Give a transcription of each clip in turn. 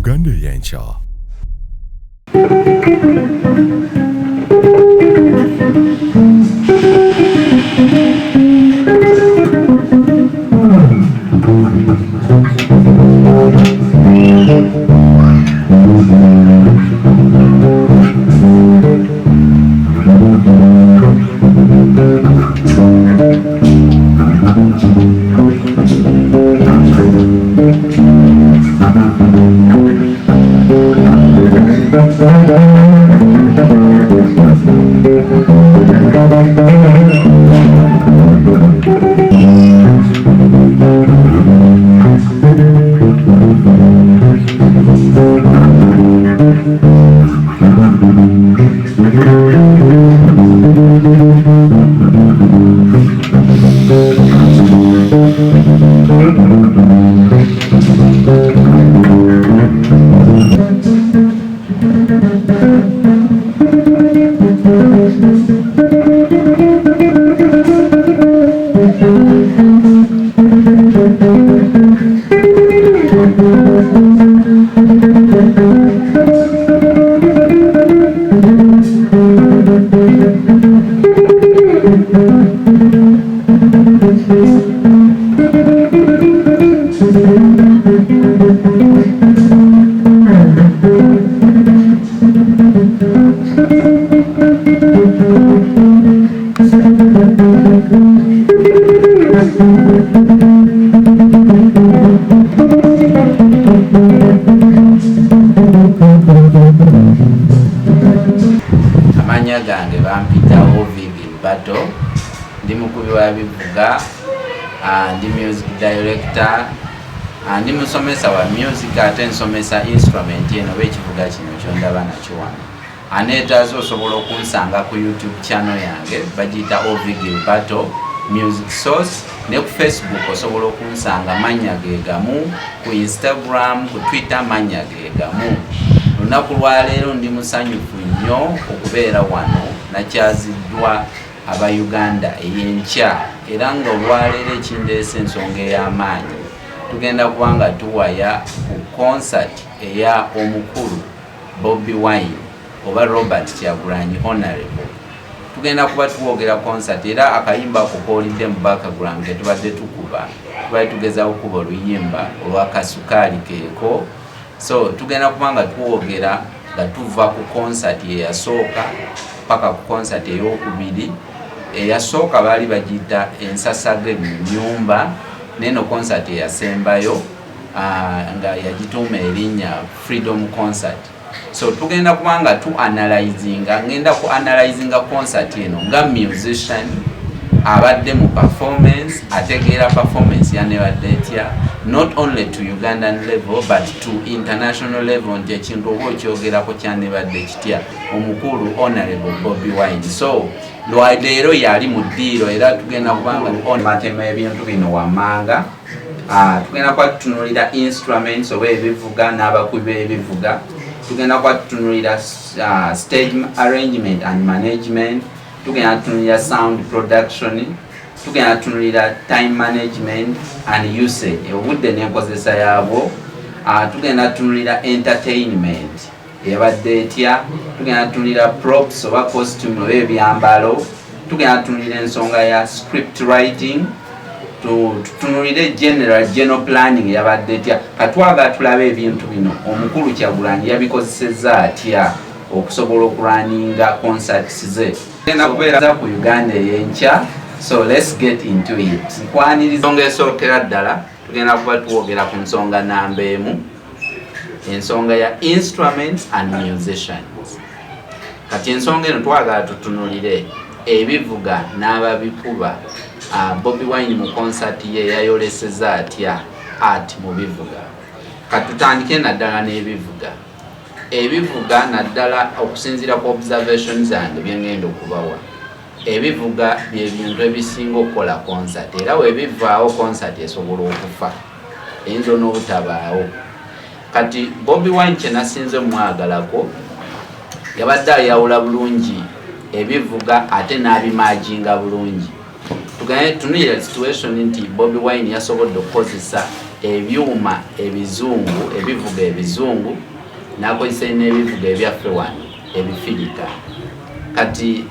Uganda Ey'enkya. Amannya gange bampita Ovi Gilberto, ndi mukubi wa bivuga, ndi music director, ndi musomesa wa music, ate nsomesa instrument eno oba ekivuga kino kyondaba nakyo wano. Aneetaaze osobola okunsanga ku YouTube channel yange, bagiyita Ovi Gilberto Music Source, ne ku Facebook osobola okunsanga mannya ge gamu, ku Instagram, ku Twitter mannya ge gamu. Lunaku lwaleero ndi musanyufu nnyo okubeera wano, nakyaziddwa aba Uganda Ey'enkya, era nga olwaleero ekindeese ensonga ey'amaanyi, tugenda kuba nga tuwaya ku concert eya omukulu Bobi Wine oba Robert Kyagulanyi Honorable. Tugenda kuba tuwogera concert, era akayimba ako koolidde mu background ketubadde tukuba, tubadde tugezaako kuba oluyimba olwa Kasukaali keeko. So tugenda kuba nga twogera nga tuva ku concert eyasooka paka ku concert eyokubiri. Eyasooka baali bagiyita Ensasage mu Nyumba, neno concert eyasembayo nga yagituuma erinnya Freedom Concert. So tugenda kuba nga tu analyzinga, ngenda ku analyzinga concert eno nga musician abadde mu performance, ategeera performance yanebadde etya, not only to Ugandan level but to international level, nti ekintu oba okyogerako kyanebadde kitya omukulu Honorable Bobi Wine. So lwaleero yali mu ddiiro, era tugenda kubanga matema ebintu bino wammanga. Tugenda kuba tutunulira instruments oba ebivuga n'abakubi b'ebivuga, tugenda kuba tutunulira stage arrangement and management, tugenda tutunulira sound production, tugenda tutunulira time management and usage, obudde n'enkozesa yaabwo, tugenda tutunulira entertainment ebadde etya, tugenda tutunulira props oba costume oba ebyambalo, tugenda tutunulira ensonga ya script writing, tutunulire general planning yabadde etya. Katwagala tulabe ebintu bino omukulu Kyagulanyi yabikozesezza atya okusobola okurunninga concerts ze. Genda kubeera ku Uganda Ey'enkya, so let's get into it. Nkwaniriza. Ensonga esookera ddala, tugenda kuba twogera ku nsonga namba 1, ensonga ya instruments and musicians. Kati ensonga eno twagala tutunulire ebivuga n'ababikuba. Bobi Wine mu concert ye yayoleseza atya art mu bivuga? Katutandike naddala n'ebivuga. Ebivuga naddala okusinziira ku observation zange byengenda okubawa, ebivuga byebintu ebisinga okukola concert, era webivaawo concert esobola okufa, eyinza n'obutabaawo. Kati Bobi Wine kyenasinze mwagalako, yabadde ayawula bulungi ebivuga ate n'abimerginga bulungi. Tugende tunulira situation nti Bobi Wine yasobodde okukozesa Ebyuma ebizungu, ebivuga ebizungu, n'akozesa n'ebivuga ebyaffe wano ebifirika. Kati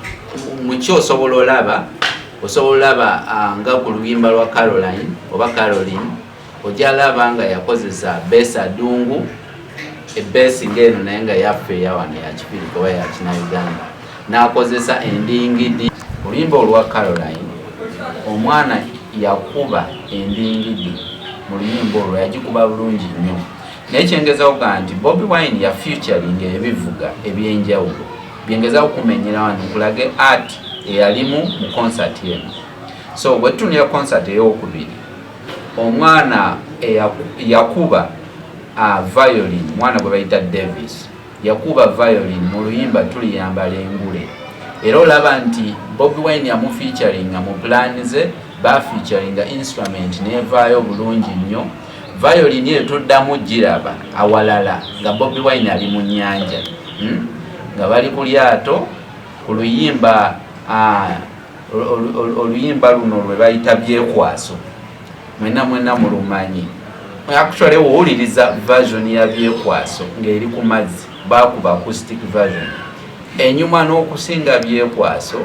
muki osobola olaba nga ku luyimba lwa Caroline oba Caroline, ojalaba nga yakozesa bass adungu, ebass ngaeno, naye nga yaffe eyawano yakifirika oba yakina Uganda, n'akozesa endingidi. Oluyimba olwa Caroline, omwana yakuba endingidi mu luyimba olwo, yagikuba bulungi nnyo. Naye kyengezaho gaa nti Bobi Wine ya featuring ebivuga ebyenjawulo. Byengezaho kumenyera wano nkulage art eyalimu mu concert eno. So bwe tutunira concert eyokubiri, omwana yakuba violin, mwana gwe bayita Davis, yakuba violin mu luyimba "Tuliyambala Engule". Era olaba nti Bobi Wine yamufeaturinga mu plan ze, bafeaturinga instrument nevaayo bulungi nnyo. Violin eyo toddamu giraba awalala nga Bobi Wine ali mu nyanja, Nga bali ku lyato ku luyimba oluyimba luno lwe bayita "Byekwaso". Mwena mwena mulumanyi. Actually, wowuliriza version ya "Byekwaso" ng'eri ku mazzi, bakuba acoustic version enyuma n'okusinga "Byekwaso"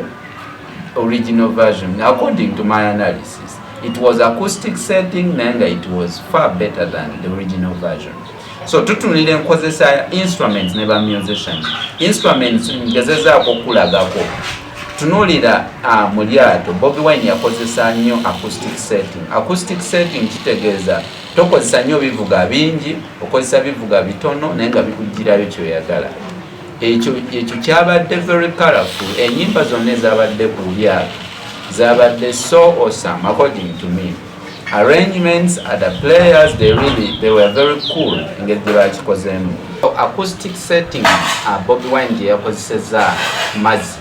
original version. According to my analysis, it was acoustic setting, naye nga it was far better than the original version. So tutunulira enkozesa ya instruments ne ba musicians. Instruments ngezezaako okulagako. Tunuulira mu lyato, Bobi Wine yakozesa nnyo acoustic setting. Acoustic setting kitegeeza tokozesa nnyo bivuga bingi, okozesa bivuga bitono naye nga bikugirayo kyoyagala. Ekyo kyabadde very colorful. Enyimba zonna ezabadde ku lyato zabadde so awesome according to me. Arrangements, other players, they were very cool engeri gye bakikozeemu. Acoustic setting Bobi Wine gye yakozeseza mazzi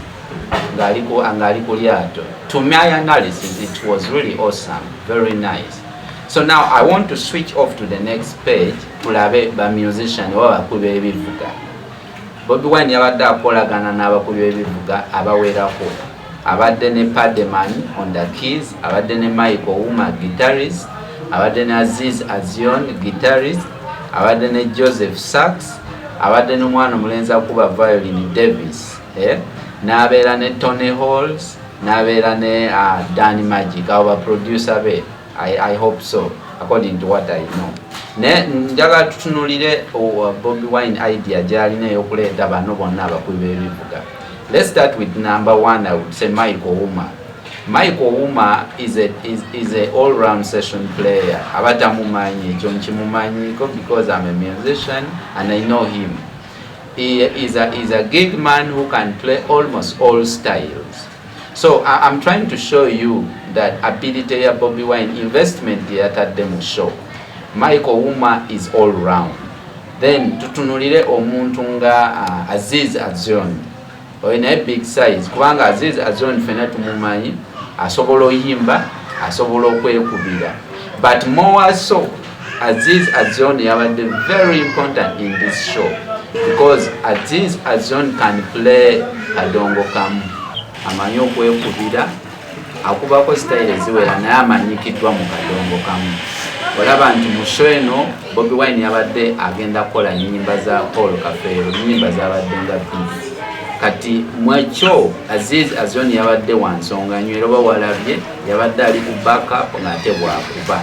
ng'ali ku lyato, to my analysis it was really awesome, very nice. So now I want to switch off to the next page, tulabe ba musician oba bakubi b'ebivuga. Bobi Wine yabadde akolagana n'abakubi b'ebivuga abawerako. Abadde ne Pademan on the keys, abadde ne Michael Wuma, guitarist, abadde ne Aziz Azion, guitarist, abadde ne Joseph Sachs, abadde n'omwana omulenzi akuba violin, Davis, eh? N'abeera ne Tony Halls, n'abeera ne Dan Magic. Abo baproducer be, I hope so, according to what I know. Ne njagala tutunulire Bobi Wine idea gy'alina ey'okuleeta bano bonna abakubi b'ebivuga. Let's start with number one. I would say Michael Wuma. Michael Wuma is a all-round session player. Abatamumanyi, ekyo nkimumanyiko because I'm a musician and I know him. He is a gig man who can play almost all styles. So I'm trying to show you that ability ya Bobi Wine, investment gye yatadde mu show. Michael Wuma is all round. Then tutunulire omuntu nga Aziz Azion. Oyo naye big size, kubanga Aziz Azion fena tumumanyi, asobola oyimba, asobola okwekubira, but more so Aziz Azion yabadde very important in this show because Aziz Azion can play kadongo kamu, amanyi okwekubira, akubako sitayiro eziwera, naye amanyikiddwa mu kadongo kamu. Olaba nti mu show eno Bobi Wine yabadde agenda kukola nyimba za Paul Kafeero, nyimba zabadde nga bbiri. Kati mwekyo Aziz Azion yabadde wansonga nnyo, era oba walabye yabadde ali ku backup ng'ate bwakuba.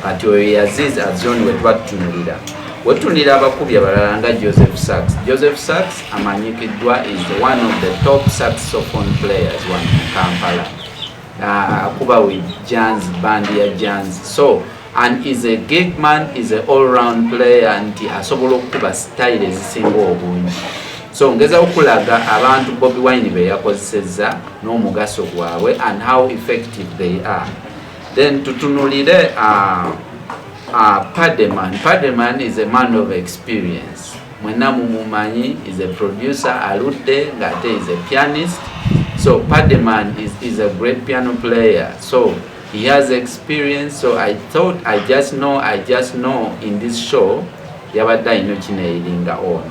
Kati oyo Aziz Azion wetuba tutunulira. Wetutunulira abakubi abalala nga Joseph Sachs. Joseph Sachs amanyikiddwa, is the one of the top saxophone players wano mu Kampala. Akuba with Jans, band ya Jans. So and is a gig man, is a all round player, nti asobola okukuba style ezisinga obungi. So ngeza okulaga abantu Bobi Wine be yakozesezza n'omugaso gwabwe and how effective they are. Then tutunulire Pademan. Pademan is a man of experience, mwenna mumumanyi, is a producer aludde ng'ate is a pianist. So Pademan is a great piano player, so he has experience. So I thought I just know in this show yabadde alina kinailinga on.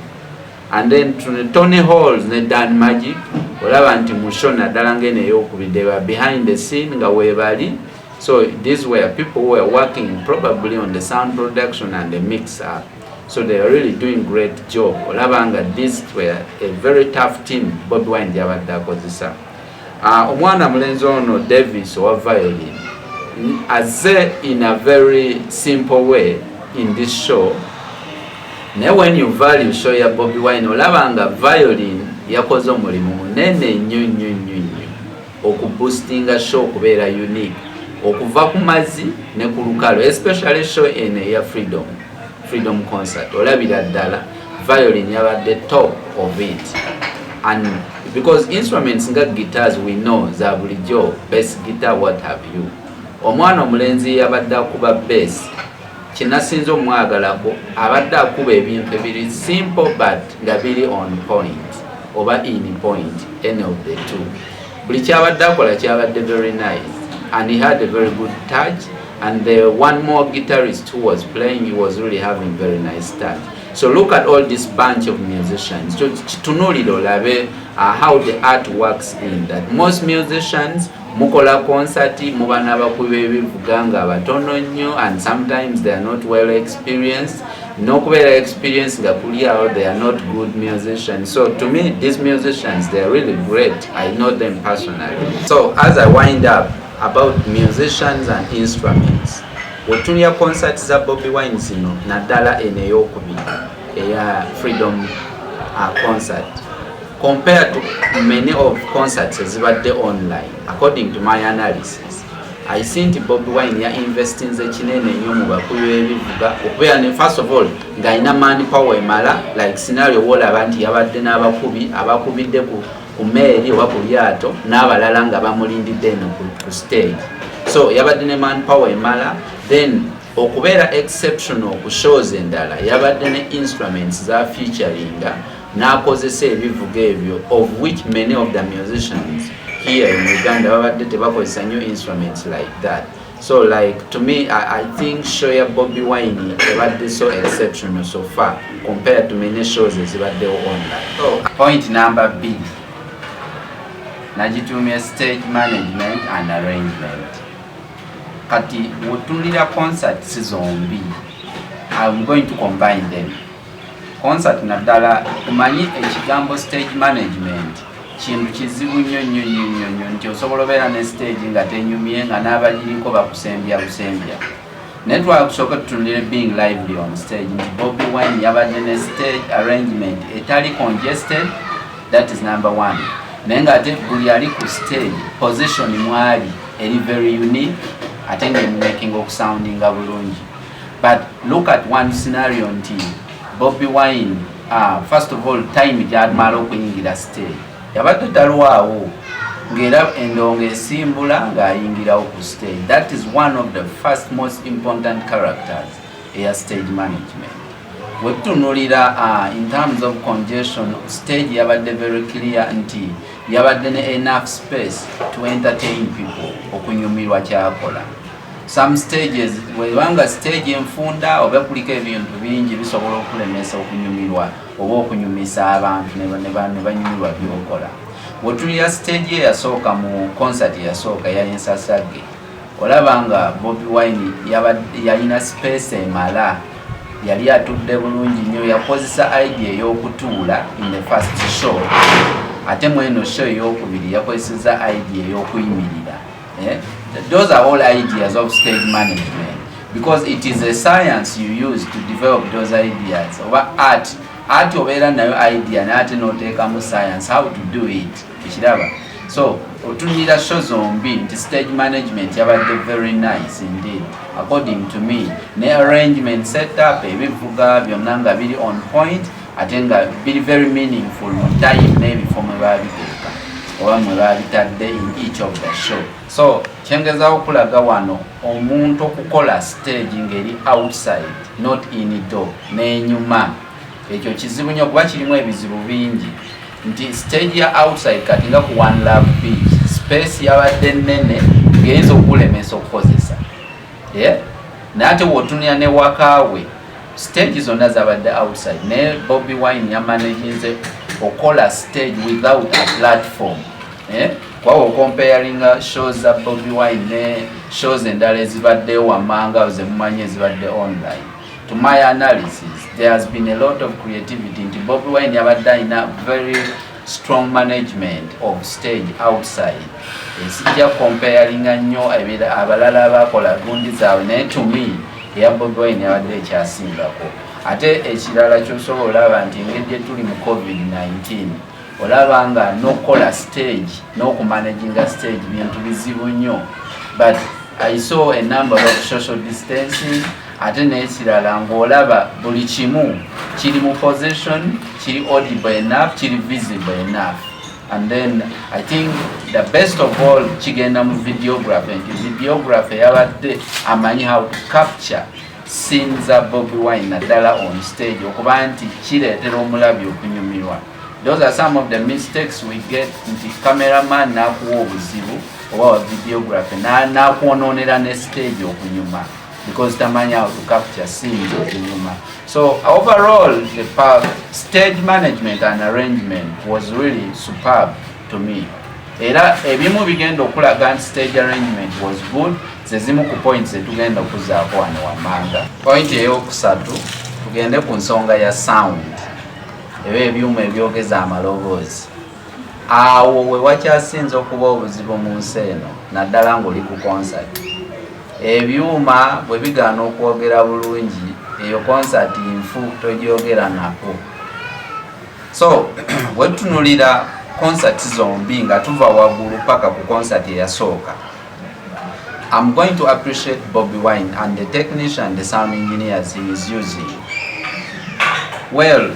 And then Tony Halls ne Dan Magic, olaba nti mu show naddala ngeno eyokubiri, they were behind the scene nga weebali. So these were people who were working probably on the sound production and the mix up. So they are really doing great job. Olaba nga these were a very tough team Bobi Wine gyabadde akozesa. Omwana mulenzi ono Davis owa violin azze in a very simple way in this show, naye when you value show ya Bobi Wine, olaba nga violin yakoze omulimu munene nnyo nnyo nnyo nnyo okuboostinga show okubeera unique okuva ku mazzi ne ku lukalu, especially show eno eya Freedom Concert. Olabira ddala violin yabadde top of it, and because instruments nga guitars, we know za bulijjo, bass guitar, what have you. Omwana omulenzi yabadde akuba bass, kyenasinza omwagalako, abadde akuba ebintu ebiri simple but nga biri on point oba in point, any of the two. Buli kyabadde akola kyabadde very nice and he had a very good touch, and the one more guitarist who was playing, he was really having very nice touch. So look at all this bunch of musicians. Kitunuulire olabe how the art works in that most musicians mukola concert, muba n'abakubi b'ebivuga nga batono nnyo, and sometimes they are not well experienced. N'okubeera experience nga kuli awo, they are not good musicians. So to me, these musicians, they are really great. I know them personally. So as I wind up about musicians and instruments, wetunulira concert za Bobi Wine zino, naddala eno eyokubiri eya Freedom Concert, compared to many of concerts ezibadde online, according to my analysis, I see nti Bobi Wine ya investinze kinene nnyo mu bakubi b'ebivuga okubeera ne, first of all, ng'alina man power emala, like scenario woolaba nti yabadde n'abakubi abakubidde ku meeri oba ku lyato n'abalala nga bamulindidde eno ku stage. So yabadde ne man power emala. Then okubeera exceptional ku shows endala, yabadde ne instruments za featuringa n'akozesa ebivuga ebyo, of which many of the musicians here in Uganda babadde tebakozesa new instruments like that. So like to me, I think show ya Bobi Wine ebadde so exceptional so far compared to many shows ezibaddewo online. So point number b nagitumye stage management and arrangement. Kati wotunulira concerts zombi, I'm going to combine them, concert naddala omanyi ekigambo stage management kintu kizibu nnyo nnyo nnyo nnyo nnyo, nti osobola obeera ne stage nga tenyumye nga n'abagiriko bakusembya busembya. Naye twakusooka tutunulire being lively on stage, nti Bobi Wine yabadde ne stage arrangement etali congested, that is number one, naye ng'ate buli ali ku stage position mwali eri very unique, ate ng'emakinga okusoundinga bulungi. But look at one scenario nti Bobi Wine, first of all, time gyamala okuyingira stage yabadde talwawo, ng'era endongo esimbula ng'ayingirawo ku stage. That is one of the first most important characters eya stage management. Wetutunulira in terms of congestion, stage yabadde very clear nti yabadde ne enough space to entertain people okunyumirwa kyakola. Some stages, webanga stage enfunda oba kuliko ebintu bingi, bisobola okulemesa okunyumirwa oba okunyumisa abantu ne banyumirwa byokola. Wetulira stage eyasooka mu concert eyasooka eya Ensasage, olaba nga Bobi Wine yalina space emala, yali atudde bulungi nnyo. Yakozesa idea ey'okutuula in the first show, ate mweno show ey'okubiri yakozeseza idea ey'okuyimirira, eh? Those are all ideas of stage management, because it is a science you use to develop those ideas, oba art. Art obeera nayo idea, naye ate n'oteekamu science how to do it, ekiraba. So otunulira show zombi nti stage management yabadde very nice indeed, according to me, ne arrangement, setup, ebivuga byonna nga biri on point, ate nga biri very meaningful mu time n'ebifo mwe babiteeka oba mwe babitadde in each of the show. So kyengezaho okulaga wano, omuntu okukola stage ng'eri outside, not indoor, n'enyuma, ekyo kizibu nnyo kuba kirimu ebizibu bingi, nti stage ya outside, kati nga ku One Love Beach, space yabadde nnene ng'eyinza okulemesa okukozesa, yeah? Naye ate w'otunulira ne wakaawe, stage zonna zabadde outside, naye Bobi Wine yamanaginze okola stage without a platform, eh? Kuba ocomparinga shows za Bobi Wine ne shows endala ezibaddeyo wammanga ze mumanyi ezibadde online, to my analysis, there has been a lot of creativity nti Bobi Wine yabadde alina very strong management of stage outside. Sijja comparinga nnyo abalala abakola gundi zaabwe, naye to me eya Bobi Wine yabadde ekyasingako. Ate ekirala kyosobola olaba nti engeri gye tuli mu COVID-19, olaba nga n'okukola stage n'okumanaginga stage bintu bizibu nnyo, but I saw a number of social distancing. Ate n'ekirala ng'olaba buli kimu kiri mu position, kiri audible enough, kiri visible enough. And then I think the best of all kigenda mu videography, nti videography yabadde amanyi how to capture scene za Bobi Wine, naddala on stage, okuba nti kireetera omulabi okunyumirwa. Those are some of the mistakes we get, nti cameraman n'akuwa obuzibu oba wa videography n'akwonoonera ne stage okunyuma because tamanyi how to capture scenes okunyuma. So overall, the stage management and arrangement was really superb to me. Era ebimu bigenda okulaga nti stage arrangement was good, ze zimu ku points zetugenda okuzaako wano wammanga. Point eyokusatu, tugende ku nsonga ya sound, eba ebyuma ebyogeza amaloboozi. Awo we wakyasinze okuba obuzibu mu nsi eno, naddala ng'oli ku concert. Ebyuma bwe bigaana okwogera bulungi, eyo concert nfu, togyogera nako. So bwe tutunulira concert zombi nga tuva waggulu paka ku concert eyasooka, I'm going to appreciate Bobi Wine and the technician, the sound engineers he is using. Well,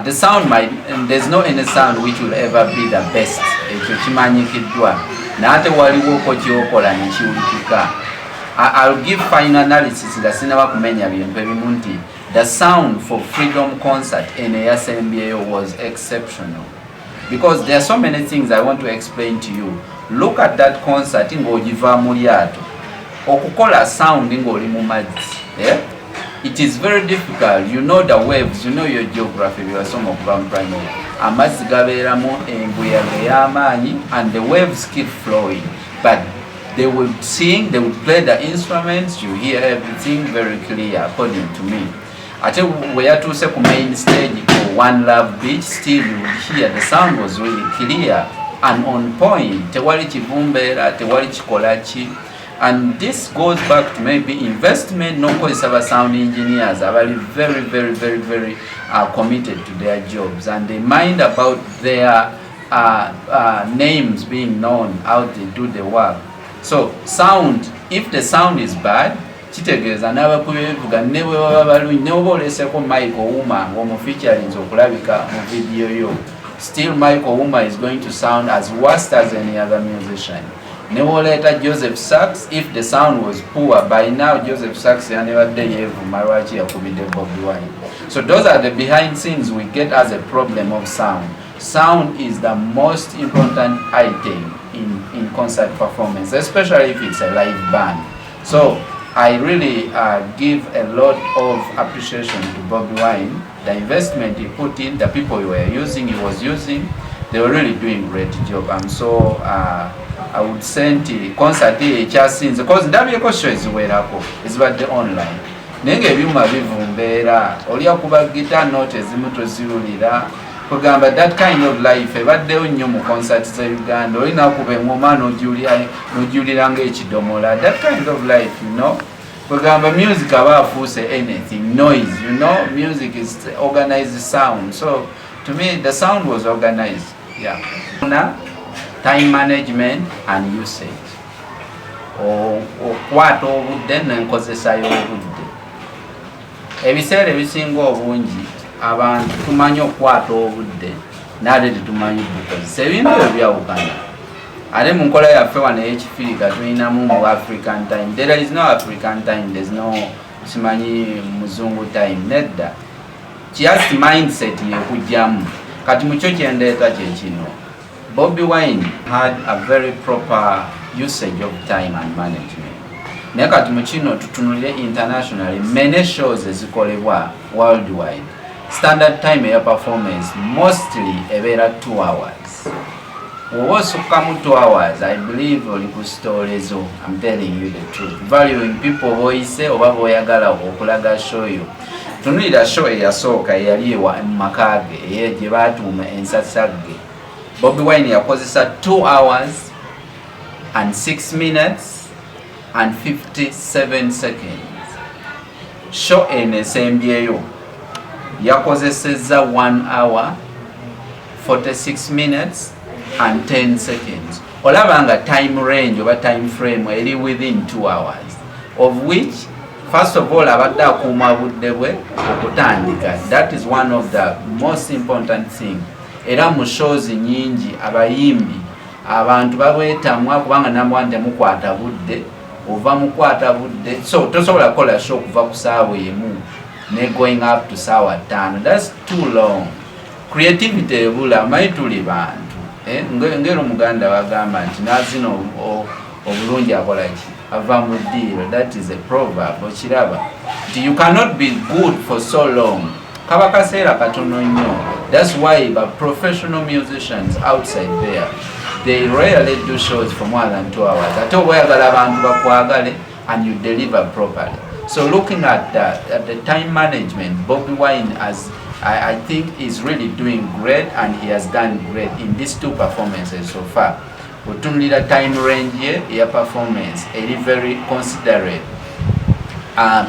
the sound might, and there's no any sound which will ever be the best, ekyo kimanyikiddwa, naye ate waliwoko kyokola nekiwulikika. I'll give final analysis nga sinaba kumenya bintu ebimu, nti the sound for Freedom Concert eno eyasembyeyo was exceptional, because there are so many things I want to explain to you. Look at that concert ng'ogiva mu lyato. Okukola sound ng'oli mu mazzi, eh? It is very difficult. You know the waves, you know your geography, byewasoma okuva mu primary. Amazzi gabeeramu embuyaga ey'amaanyi and the waves keep flowing, but they will sing, they will play the instruments, you hear everything very clear, according to me. Ate bwe yatuuse ku main stage ku One Love Beach, still you would hear the sound was really clear and on point. Tewali kivumbeera, tewali kikola ki. And this goes back to maybe investment n'okukozesa ba sound engineers abali very, very, very, very committed to their jobs and they mind about their names being known, how they do the work. So sound, if the sound is bad, kitegeeza n'abakubi bebivuga ne bwe baba balungi, ne oba oleseko Mike Ouma ng'omufeaturinze okulabika mu video yo, still Mike Ouma is going to sound as worst as any other musician. Ne bw'oleeta Joseph Sachs, if the sound was poor, by now Joseph Sachs yandibadde yeevuma lwaki yakubidde Bobi Wine. So those are the behind scenes we get as a problem of sound. Sound is the most important item in concert performance, especially if it's a live band. So I really give a lot of appreciation to Bobi Wine. The investment he put in, the people he were using, he was using, they were really doing great job. And so I would say nti concert eyo ekyasinze, cause ndabyeko show eziwerako ezibadde online, naye ng'ebyuma bivumbeera, oli akuba guitar, note ezimu toziwulira. Kugamba that kind of life ebaddewo nnyo mu concert za Uganda. Oli nakuba eŋŋoma n'ogiwulira ng'ekidomola, that kind of life. Kugamba music aba afuuse anything noise. Music is organized sound, so to me the sound was organized, yeah. Na time management and usage, okwata obudde n'enkozesa y'obudde. Ebiseera ebisinga obungi abantu tumanyi okukwata obudde, naate tetumanyi bukozesa. Ebintu ebyo byawukana. Ate mu nkola yaffe wano ey'ekifirika tulinamu mu African time. There is no African time, there's no simanyi muzungu time, nedda. Just mindset yekujjamu. Kati mukyo kyendeeta kyekino: Bobi Wine had a very proper usage of time and management. Naye kati mu kino tutunulire internationally, many shows ezikolebwa worldwide, standard time eya performance mostly ebeera 2 hours. Oba osukkamu 2 hours, I believe oli ku story zo. I'm telling you the truth, valuing people boyise oba boyagala okulaga show yo. Tunulira show eyasooka eyali ewa mu maka ge, eye gye batuuma Ensasagge. Bobi Wine yakozesa 2 hours and 6 minutes and 57 seconds. Show eno esembyeyo yakozesezza 1 hour 46 minutes and 10 seconds. Olaba nga time range oba time frame eri within 2 hours, of which first of all abadde akuuma budde bwe okutandika. That is one of the most important thing. Era mu shows nyingi abayimbi abantu babwetamwa kubanga number one, temukwata budde. Ova mukwata budde, so tosobola kukola show okuva ku saawa 1 ne going up to saawa 5. That's too long. Creativity ebula. Manyi tuli bantu, eh? Ngeri omuganda bagamba nti nazina obulungi akola ki? Ava mu ddiiro. That is a proverb. Okiraba nti you cannot be good for so long, kaba kaseera katono nnyo. That's why ba professional musicians outside there, they rarely do shows for more than 2 hours. Ate oba oyagala abantu bakwagale and you deliver properly. So looking at the time management, Bobby Wine, as I think, is really doing great and he has done great in these two performances so far. Otunulira time range ye eya performance eri very considerate,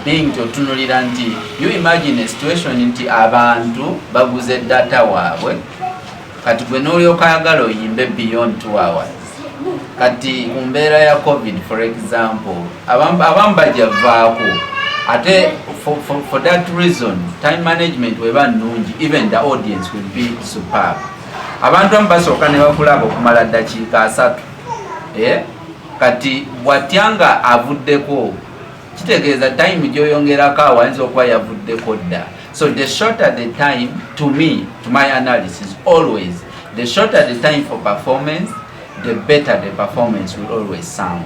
being nti otunulira nti you imagine a situation nti abantu baguze data waabwe, kati gwe n'olyoka ayagala oyimbe beyond 2 hours. Kati ku mbeera ya COVID, for example, abamu bajja vaako. Ate for that reason, time management weba nnungi, even the audience will be superb. Abantu abamu basooka ne bakulaba okumala ddakiika 30, eh? Kati bw'atya nga avuddeko, kitegeeza time gyoyongerako awo ayinza okuba yavuddeko dda. So the shorter the time, to me, to my analysis, always the shorter the time for performance, the better the performance will always sound,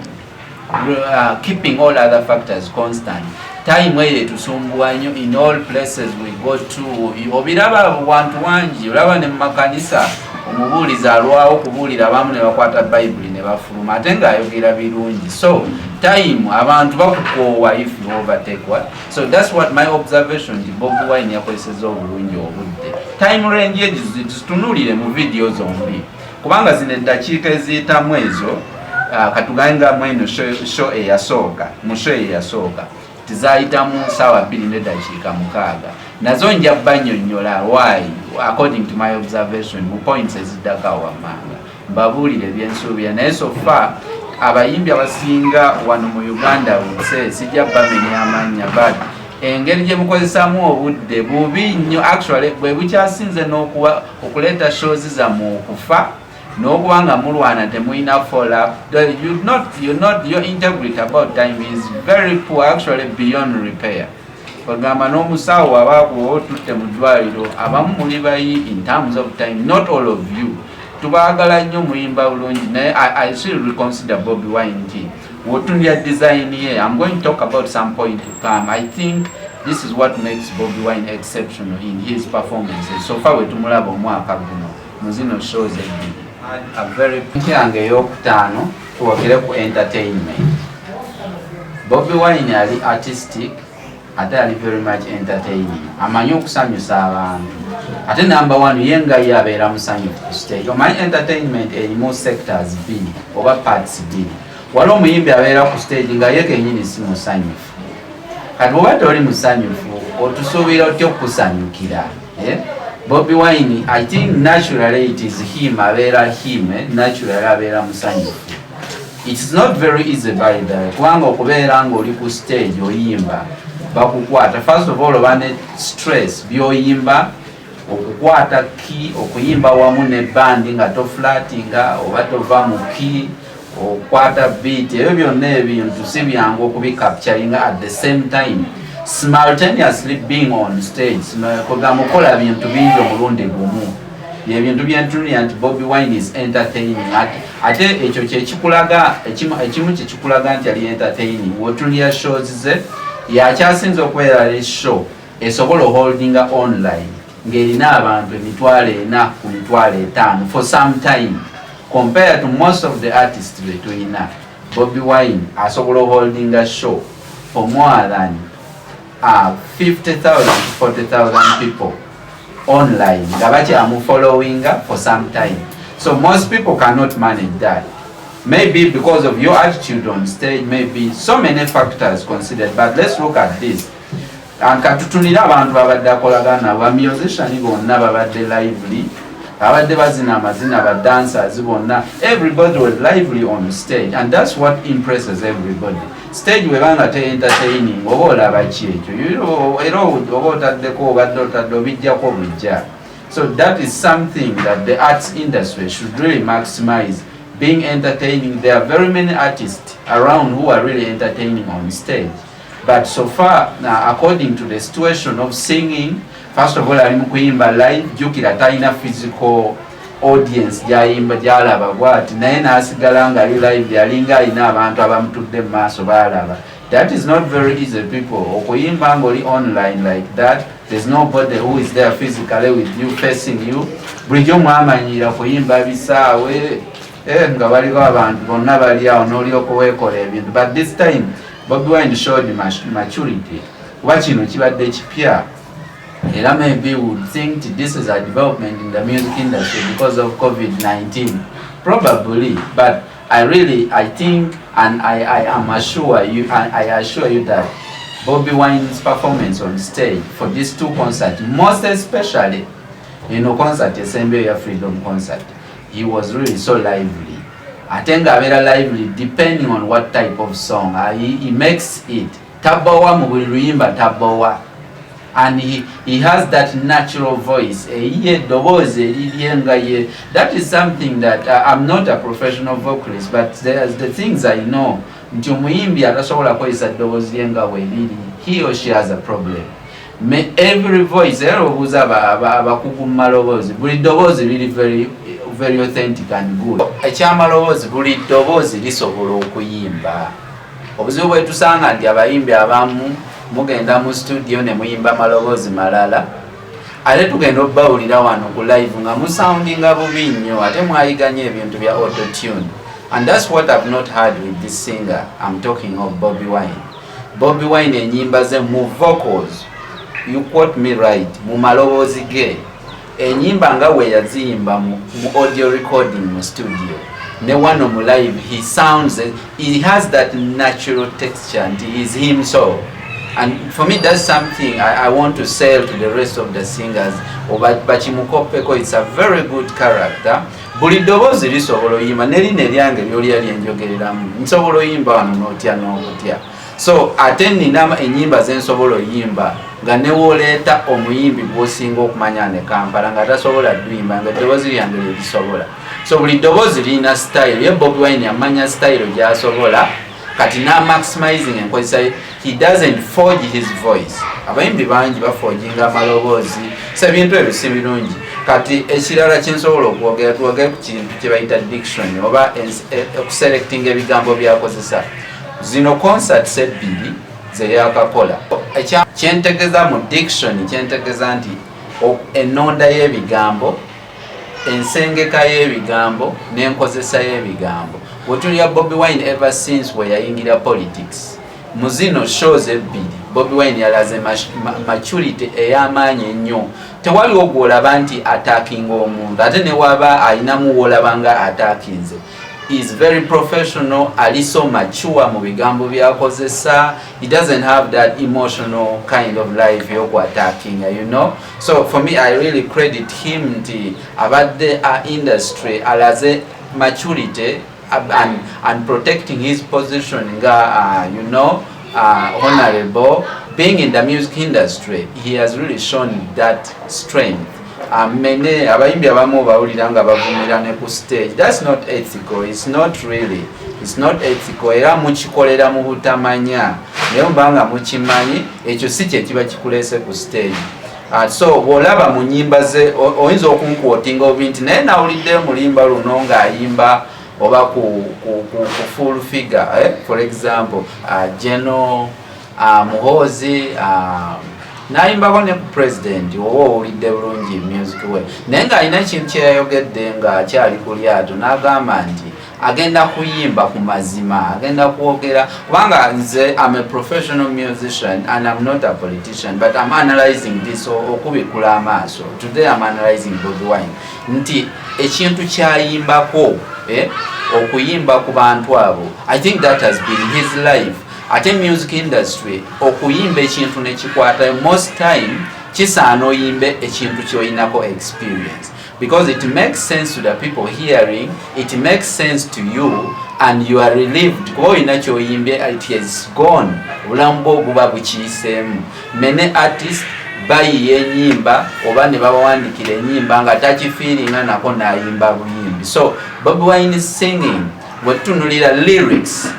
keeping all other factors constant. Time eyo etusumbuwa nnyo in all places we go to. Obiraba wantu wangi, olaba ne mumakanisa omubuulizi alwawo okubuulira, abamu ne bakwata Bayibuli ne bafuluma ate ng'ayogera birungi. So time abantu bakukoowa if you overtake what. So that's what my observation, nti Bobi Wine yakozeseza obulungi obudde. Time range egi zitunuulire mu vidiyo zombi, kubanga zino eddakiika eziyitamu ezo, katugambe nga mweno show eyasooka, mu show eyasooka tizayitamu saawa 2 neddakiika 6. Nazo nja bannyonnyola why, according to my observation, mu points eziddako awo wammanga mbabuulire ebyensuubira. Naye so far abayimbi abasinga wano mu Uganda wutse, sijja bamenya amannya, but engeri gye mukozesaamu obudde bubi nnyo. Actually bwe bukyasinze n'okuba okuleeta shows zammwe okufa n'okuba nga mulwana, temulina follow up. You not, your integrity about time is very poor, actually beyond repair. Bagamba n'omusawo abakuwa otutte mu ddwaliro, abamu muli bayi in terms of time. Not all of you, tubaagala nnyo, muyimba bulungi, naye I still reconsider Bobi Wine nti wotunulira design ye. I'm going to talk about some point to come. I think this is what makes Bobi Wine exceptional in his performances so far wetumulaba omwaka guno mu zino shows ebbiri. A very yange eyokutaano, tuwogere ku entertainment. Bobi Wine ali artistic ate ali very much entertaining, amanyi okusanyusa abantu. Ate number one, ye nga ye abeera musanyufu ku stage. Omanyi entertainment erimu sectors bbiri oba parts bbiri. Wali omuyimbi abeera ku stage nga ye kenyini si musanyufu. Kati bwoba toli musanyufu, otusuubira otya okukusanyukira, eh? Bobi Wine, I think naturally it is him, abeera him, eh? Naturally abeera musanyufu. It's not very easy, by the way, kubanga okubeera ng'oli ku stage oyimba, bakukwata. First of all, oba ne stress byoyimba, okukwata key, okuyimba wamu ne bandi nga toflatinga oba tova mu key, okwata beat, ebyo byonna ebintu si byangu okubicapturinga at the same time, simultaneously being on stage, kugamba okola bintu bingi omulundi gumu. Byebintu byentunulira nti Bobi Wine is entertaining. Ate ekyo kyekikulaga, ekimu kyekikulaga nti ali entertaining, wotunulira shows ze, yakyasinza okubeera show esobola oholdinga online ng'erina abantu 400,000 ku 500,000 for some time. Compared to most of the artists be tulina, Bobi Wine asobola holding a show for more than 50,000 to 40,000 people online nga bakyamufollowinga for some time. So most people cannot manage that, maybe because of your attitude on stage, maybe so many factors considered. But let's look at this. Katutunire abantu babadde akolagana nabo. Bamusician bonna babadde lively, abadde bazina amazina, badancers bonna, everybody was lively on stage, and that's what impresses everybody. Stage webanga te entertaining, oba olaba ki ekyo? Era oba otaddeko, obadde otadde, obijjako bujja. So that is something that the arts industry should really maximize, being entertaining. There are very many artists around who are really entertaining on stage, but so far, according to the situation of singing, first of all, ali mu kuyimba live. Jjukira talina physical audience gyayimba gyalaba bwati, naye n'asigala nga ali live, yalinga alina abantu abamutudde mu maaso baalaba. That is not very easy, people. Okuyimba ng'oli online like that, there's nobody who is there physically with you, facing you. Bulijjo mwamanyira kuyimba bisaawe, nga baliko abantu bonna bali awo, n'olyoka weekola ebintu. But this time Bobi Wine showed maturity, kuba kino kibadde kipya. Era maybe would think this is a development in the music industry because of COVID-19, probably. But I really, I think, and I assure you that Bobi Wine's performance on stage for these two concerts, most especially concert esembyeyo ya Freedom Concert, he was really so lively. Ate ng'abeera lively depending on what type of song he makes it. Tabowa mu buli luyimba, tabowa, and he has that natural voice eyiye, eddoboozi erirye nga ye. That is something that, I'm not a professional vocalist, but there's the things I know nti omuyimbi atasobola kukozesa ddoboozi lye nga bweriri, he or she has a problem. Me, every voice, era obuuza abakugu mu maloboozi, buli ddoboozi liri very, very authentic and good. Ekyamaloboozi, buli ddoboozi lisobola okuyimba. Obuzibu bwetusanga nti abayimbi abamu mugenda mu studio ne muyimba maloboozi malala, ate tugenda obbawulira wano ku live nga musoundinga bubi nnyo, ate mwayiganya ebintu bya autotune. And that's what I've not heard with this singer I'm talking of, Bobi Wine. Bobi Wine enyimba ze mu vocals, you quote me right, mu maloboozi ge, enyimba nga we yaziyimba mu audio recording mu studio ne wano mu live, he sounds, he has that natural texture nti is himself. And for me, that's something I want to sell to the rest of the singers oba bakimukopeko. It's a very good character. Buli ddoboozi lisobola oyimba, nerino eryange lyolya lyenjogereramu, nsobola oyimba wano n'otya n'okutya. So ate nina enyimba zensobola oyimba nga newoleeta omuyimbi gwosinga okumanya ne Kampala nga tasobola duyimba nga eddoboozi lyange lyerisobola. So buli ddoboozi lirina style ye. Bobi Wine amanya style gyasobola kati na maximizing enkozesa. He doesn't forge his voice. Abayimbi bangi baforginga amaloboozi, so ebintu ebyo si birungi. Kati ekirala kyensobola okwogera, twogere ku kintu kye bayita diction oba okuselectinga ebigambo byakozesa. Zino concerts ebbiri zeyakakola, kyentegeza mu diction, kyentegeza nti ennonda y'ebigambo, ensengeka y'ebigambo n'enkozesa y'ebigambo. Wetulya Bobi Wine, ever since we yayingira politics, mu zino shows ebbiri Bobi Wine yalaze maturity ey'amaanyi ennyo. Tewaliwo gwolaba nti attackinga omuntu, ate newaba alinamu wolaba nga attackinze, is very professional, ali so mature mu bigambo byakozesa. He doesn't have that emotional kind of life yoku attackinga. So for me, I really credit him nti abadde a industry alaze maturity and protecting his position nga honorable being in the music industry. He has really shown that strength. Mene abayimbi abamu bawulira nga bavumira ne ku stage. That's not ethical. It's not really, it's not ethical. Era mukikolera mu butamanya, naye mubanga mukimanyi ekyo si kyekiba kikuleese ku stage. So bw'olaba mu nyimba ze, oyinza okunquotinga obi nti naye nawulidde mulimba luno ng'ayimba oba ku Full Figure, eh? For example, General Muhoozi. N'ayimbako ne ku president, oba owulidde bulungi music we, naye ng'alina ekintu kyeyayogedde ng'akyali ku lyato, n'agamba nti agenda kuyimba ku mazima, agenda kwogera, kubanga nze am a professional musician and I'm not a politician, but I'm analyzing this okubikula amaaso. Today I'm analyzing Bobi Wine nti ekintu kyayimbako, okuyimba ku bantu abo, I think that has been his life. Ate music industry, okuyimba ekintu nekikwata, most time kisaana oyimbe ekintu kyoyinako experience, because it makes sense to the people hearing, it makes sense to you and you are relieved kuba olina kyoyimbye, it has gone, obulamu bwo buba bukiiseemu. Many artist bayiya enyimba oba ne babawandikira enyimba nga takifiiringa nako, nayimba buyimbi. So Bobi Wine is singing, bwetutunulira lyrics,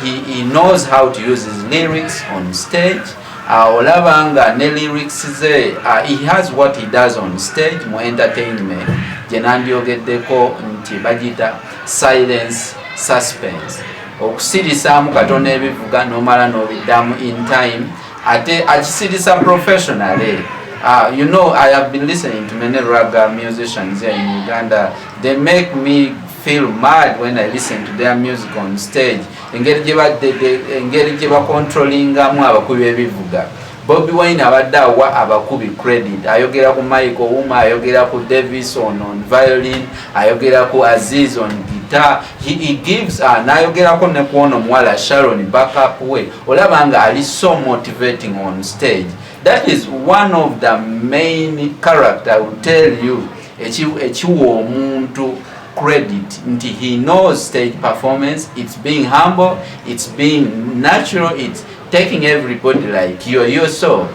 he knows how to use his lyrics on stage. Olaba nga ne lyrics ze, he has what he does on stage mu entertainment gye nandyogeddeko nti bagiyita silence suspense, okusirisaamu katono ebivuga nomala n'obiddamu in time, ate akisirisa professionally. I have been listening to many ragga musicians here in Uganda. They make me feel mad when I listen to their music on stage. Engeri gye bakontrolingamu abakubi b'ebivuga. Bobi Wine abadde awa abakubi credit, ayogera ku Michael Ouma, ayogera ku Davis on violin, ayogera ku Aziz on guitar. He gives, n'ayogerako ne ku ono omuwala Sharon, backup we. Olaba nga ali so motivating on stage. That is one of the main character I will tell you ekiwa omuntu credit nti he knows stage performance. It's being humble, it's being natural, it's taking everybody like you yourself.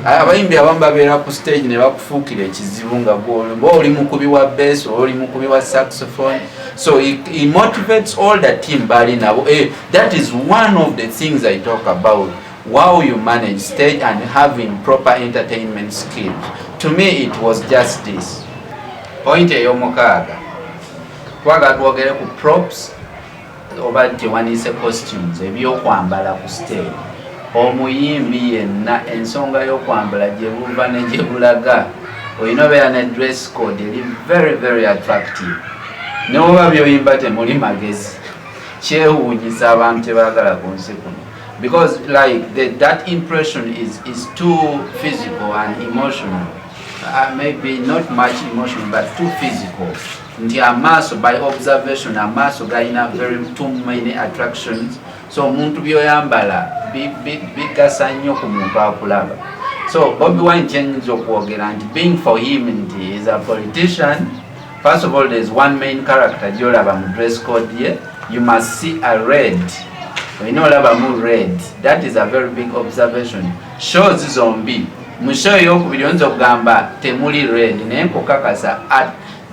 Abayimbi abamu babeera ku stage ne bakufuukira ekizibu nga gwe oli mukubi wa bass oba oli mukubi wa saxophone. So he motivates all the team bali nabo. That is one of the things I talk about, how you manage stage and having proper entertainment skills. To me it was just this point. Ey'omukaaga, twagala twogere ku props oba gyewandiise costumes, ebyokwambala ku stage. Omuyimbi yenna, ensonga y'okwambala gye buva ne gye bulaga, olina obeera ne dress code eri very very attractive, ne woba byoyimba temuli magezi. Kyewuunyisa abantu tebaagala ku nsi kuno, because like that impression is too physical and emotional, maybe not much emotional but too physical, nti amaaso, by observation, amaaso galina very too many attractions. So omuntu byoyambala bigasa nnyo ku muntu akulaba. So Bobi Wine, kyenyinza okwogera nti being for him nti is a politician, first of all there's one main character gyolaba mu dress code ye. You must see a red, olina olabamu red. That is a very big observation. Shows zombi, mu show eyokubiri oyinza okugamba temuli red, naye nkukakasa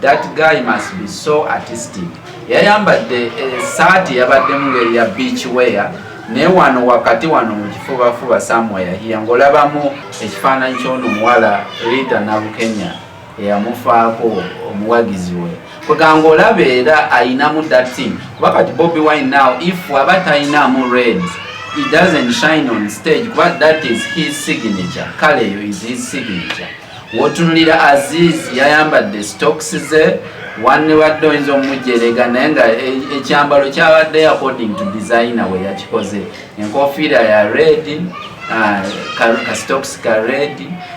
that guy must be so artistic. Yayambadde esaati yabaddemu ngeri ya beach wear, naye wano wakati wano mu kifubafuba, somewhere here, ng'olabamu ekifaananyi ky'ono omuwala Rita Nabukenya eyamufaako, omuwagizi we. Kwegamba olaba era ayinamu that thing, kuba kati Bobi Wine now, if aba talinamu red, he doesn't shine on stage, kuba that is his signature, kale eyo is his signature. Wotunulira Aziz, yayambadde stocks ze wanebadde oyinza omujerega, naye nga ekyambalo kyabadde according to designer we yakikoze, enkofiira ya red, ka stocks ka red.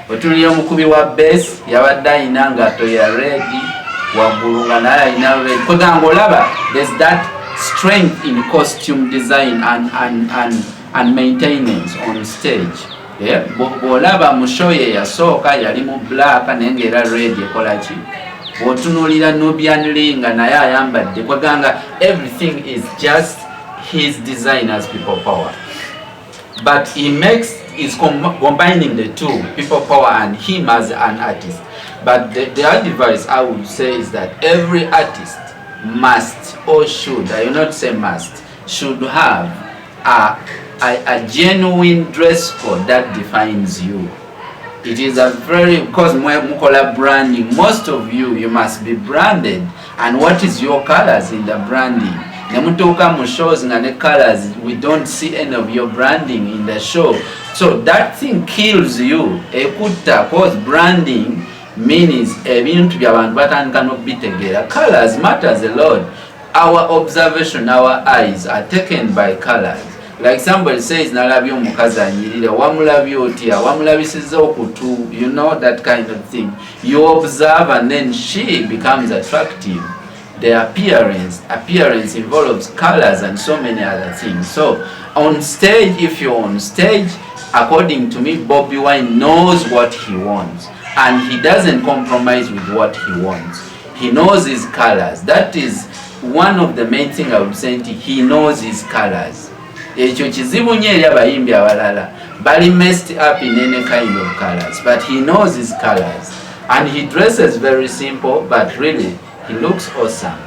Otunulira omukubi wa bass, yabadde ayina ngato ya red waggulu, nga naye ayina red. Kwegamba olaba there's that strength in costume design and maintenance on stage. Yeah, bw'olaba mu show ye yasooka yali mu black, naye ngaera red ekola ki. Bw'otunuulira Nubian Lee, nga naye ayambadde, kweganga everything is just his design as People Power, but he makes is combining the two, People Power and him as an artist. But the advice I would say is that every artist must or should, I will not say must, should have a genuine dress code that defines you. It is a very, because mukola branding, most of you, you must be branded. And what is your colors in the branding? Ne mutuuka mu shows nga ne colors, we don't see any of your branding in the show. So that thing kills you, ekutta, 'cause branding means ebintu byabantu batandika nokubitegeera. Colors matters a lot. Our observation, our eyes are taken by colors. Like somebody says, "Nalabye omukazi anyirira." Wamulabye otya? Wamulabisiza okutu? You know, that kind of thing. You observe and then she becomes attractive. The appearance involves colors and so many other things. So on stage, if you're on stage, according to me, Bobby Wine knows what he wants and he doesn't compromise with what he wants. He knows his colors. That is one of the main thing I would say, nti he knows his colors. Ekyo kizibu nnyo eri abayimbi abalala, bali messed up in any kind of colors, but he knows his colors and he dresses very simple, but really he looks awesome.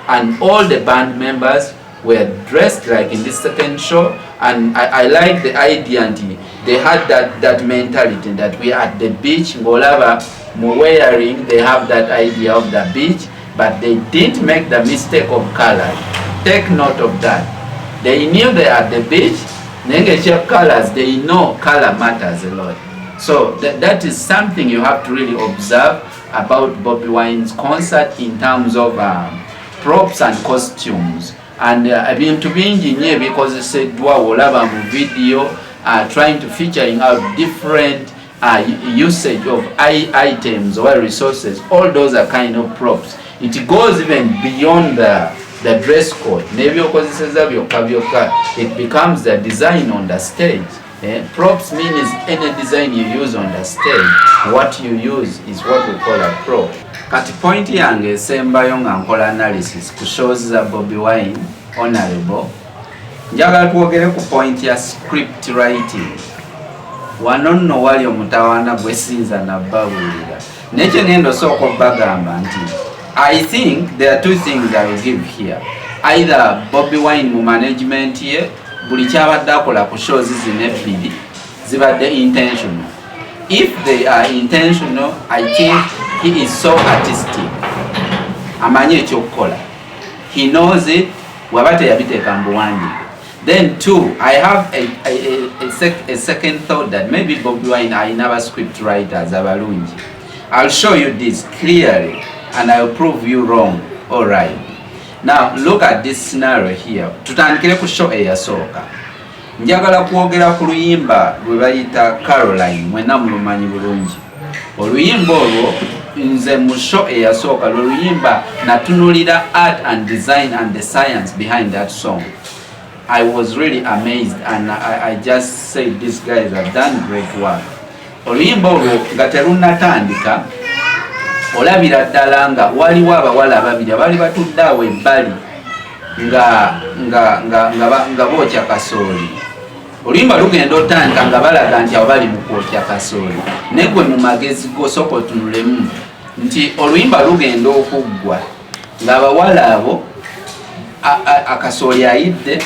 And all the band members were dressed like in this second show, and I like the idea nti they had that mentality that we are at the beach. Ng'olaba mu wearing, they have that idea of the beach, but they didn't make the mistake of color. Take note of that. They knew they are at the beach, naye nga colors, they know color matters a lot. So that is something you have to really observe about Bobby Wine's concert in terms of props and costumes and ebintu bingi nnyo ebikozeseddwa. Olaba mu video, trying to featuring out different usage of items or resources. All those are kind of props. It goes even beyond the dress code n'ebyokozeseza byokka byokka. It becomes the design on the stage, eh? Props means any design you use on the stage. What you use is what we call a prop. Kati point yange esembayo nga nkola analysis ku shows za Bobby Wine, honorable, njagala twogere ku point ya script writing. Wano nno wali omutawaana gwe sinza nabbabuulira, naye kye ngenda osooka obbagamba nti I think there are two things I will give here. Either Bobby Wine mu management ye, buli kyabadde akola ku shows zino ebbiri zibadde intentional. If they are intentional, I think he is so artistic, amanyi ekyokukola, he knows it. Waba teyabiteeka mu buwandiike. Then two, I have a second thought that maybe Bobby Wine ayina ba script writers abalungi. I'll show you this clearly and I'll prove you wrong. All right, now look at this scenario here. Tutandikire ku show eyasooka. Njagala kwogera ku luyimba lwe bayita Caroline. Mwenna mulumanyi bulungi oluyimba olwo. Nze mu show eyasooka, lwe luyimba natunulira art and design and the science behind that song. I was really amazed and I just said, "These guys have done great work." Oluyimba olwo nga terunnatandika, olabira ddala nga waliwo abawala ababiri abaali batudde awo ebbali nga bookya kasooli. Oluyimba lugenda otandika nga balaga nti abo bali mu kwokya kasooli, naye gwe mu magezi go sooka otunulemu nti oluyimba lugenda okuggwa ng'abawala abo akasooli ayidde.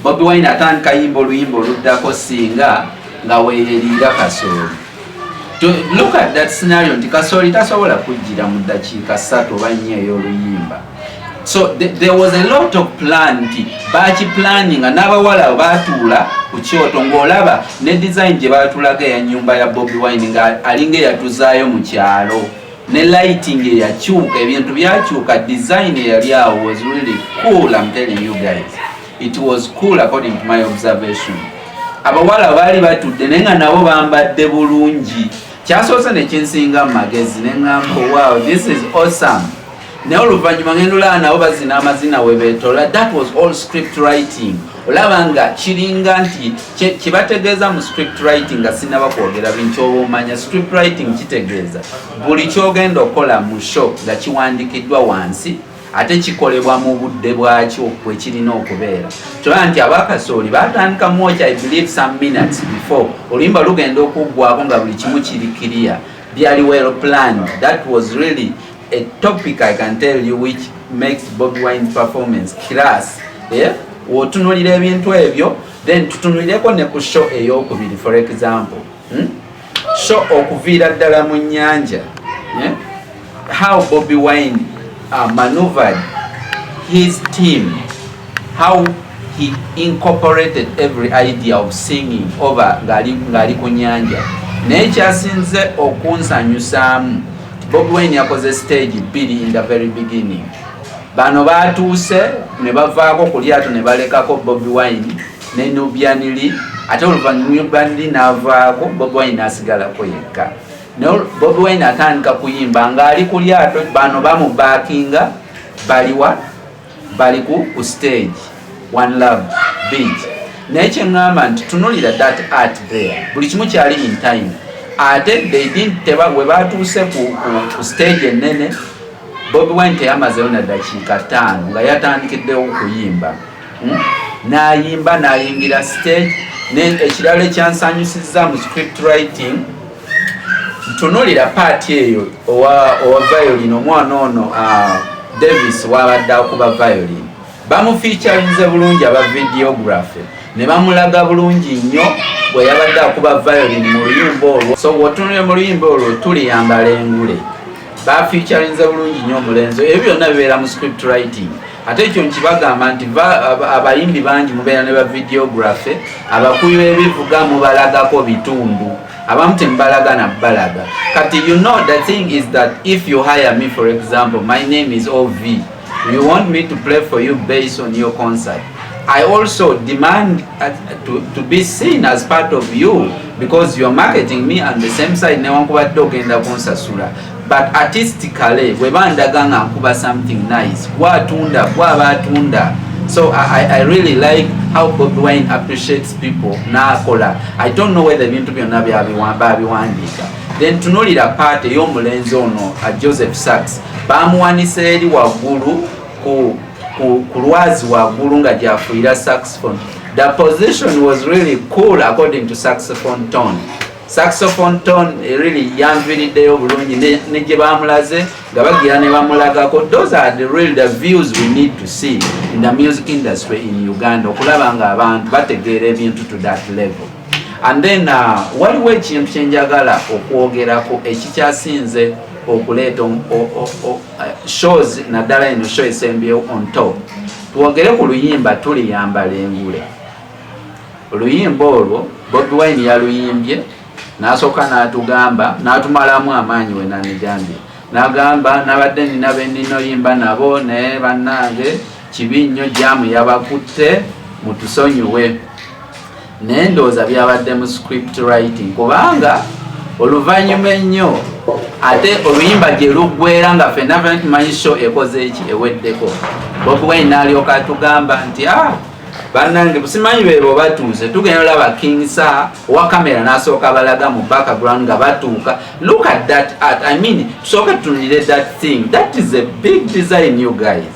Bobi Wine atandika yimba oluyimba oluddako singa nga weereriira kasooli. Look at that scenario nti kasooli tasobola kujjira mu ddakiika 3 oba 4 ey'oluyimba. So there was a lot of plan nti bakiplanninga n'abawala abo batuula ku kyoto, ng'olaba ne design gye batulaga eya nyumba ya Bobi Wine nga alinga eyatuzaayo mu kyalo, ne lighting eyakyuka, ebintu byakyuka. Design eyali awo was really cool. I'm telling you guys, it was cool according to my observation. Abawala baali batudde naye nga nabo bambadde bulungi. Kyasoose nekinsinga mu magezi, neŋŋamba, "Wow, this is awesome." Naye oluvannyuma ngenda olaba nabo bazina amazina we beetola. That was all script writing. Olaba nga kiringa nti kyebategeeza mu script writing, nga sinaba kwogera bintu oba omanya, script writing kitegeeza buli kyogenda okukola mu show nga kiwandikiddwa wansi, ate kikolebwa mu budde bwakyo bwe kirina okubeera. Kyolaba nti abakasooli batandika mwokya, I believe, some minutes before oluyimba lugenda okuggwako, nga buli kimu kiri clear, byali well planned. That was really a topic I can tell you which makes Bobi Wine's performance class, yeah? Wotunulira ebintu ebyo, then tutunulireko ne ku show eyokubiri, for example, Show okuviira ddala mu nnyanja, yeah? How Bobi Wine maneuvered his team. How he incorporated every idea of singing over ng'ali ku nyanja. Naye kyasinze okunsanyusaamu, Bobi Wine yakoze stage bbiri. In the very beginning, bano batuuse ne bavaako ku lyato ne balekako Bobi Wine ne Nubian Li. Ate oluvannyuma Nubian Li n'avaako, Bobi Wine n'asigalako yekka. Naye Bobi Wine atandika kuyimba ng'ali ku lyato, bano bamubaakinga baliwa bali ku stage One Love Beach. Naye kyeŋŋamba nti tunulira that art there, buli kimu kyali in time. Ate they didn't teba we batuuse ku stage ennene, Bobi Wine teyamazeyo na dakiika 5 nga yatandikiddewo okuyimba. N'ayimba n'ayingira stage. Ekirala ekyansanyusizza mu script writing, ntunulira part eyo owa violin, omwana ono Davis wabadde akuba violin, bamufeaturinze bulungi aba videography ne bamulaga bulungi nnyo bwe yabadde akuba violin mu luyimba olwo. So wotunulire mu luyimba olwo "Tuliyambala Engule", bafeaturinze bulungi nnyo omulenzi. Ebyo byonna bibeera mu script writing. Ate ekyo nkibagamba nti abayimbi bangi mubeera ne ba videography, abakubi b'ebivuga mubalagako bitundu, abamu temubalaga nabbalaga. Kati the thing is that if you hire me, for example, my name is Ov, you want me to play for you based on your concert, I also demand to be seen as part of you because you're marketing me on the same side, newankubadde ogenda kunsasula. But artistically, bwe bandaga nga nkuba something nice, gwatunda gwaba atunda. So I really like how Bobi Wine appreciates people n'akola. I don't know whether ebintu byonna babiwandiika. Then tunulira part ey'omulenzi ono Joseph Sachs, bamuwanisa eri waggulu ku lwazi waggulu nga gyafuira saxophone. The position was really cool according to saxophone tone. Saxophone tone really yanviriddeyo bulungi ne gye bamulaze nga bagira ne bamulagako. Those are the real the views we need to see in the music industry in Uganda, okulaba nga abantu bategeera ebintu to that level. And then waliwo ekintu kyenjagala okwogerako ekikyasinze okuleeta shows, naddala eno show esembyewo on top. Twogere ku luyimba "Tuliyambala Engule". Oluyimba olwo Bobi Wine yaluyimbye n'asooka n'atugamba n'atumalamu amaanyi. We nanigambye n'agamba, "Nabadde nina benina oyimba nabo, naye bannange kibi nnyo, jam yabakutte, mutusonyiwe." Naye ndowooza byabadde mu script writing, kubanga oluvannyuma ennyo ate oluyimba gye luggwera nga ffenna fena tumanyi show ekoze eki, eweddeko, Bobi Wine n'alyoka atugamba nti, "Ah, bannange, simanyi beebo batuuse, tugenda olaba." King Saha owa kamera n'asooka balaga mu background nga batuuka. Look at that art. I mean, tusooke tutunulire that thing. That is a big design, you guys.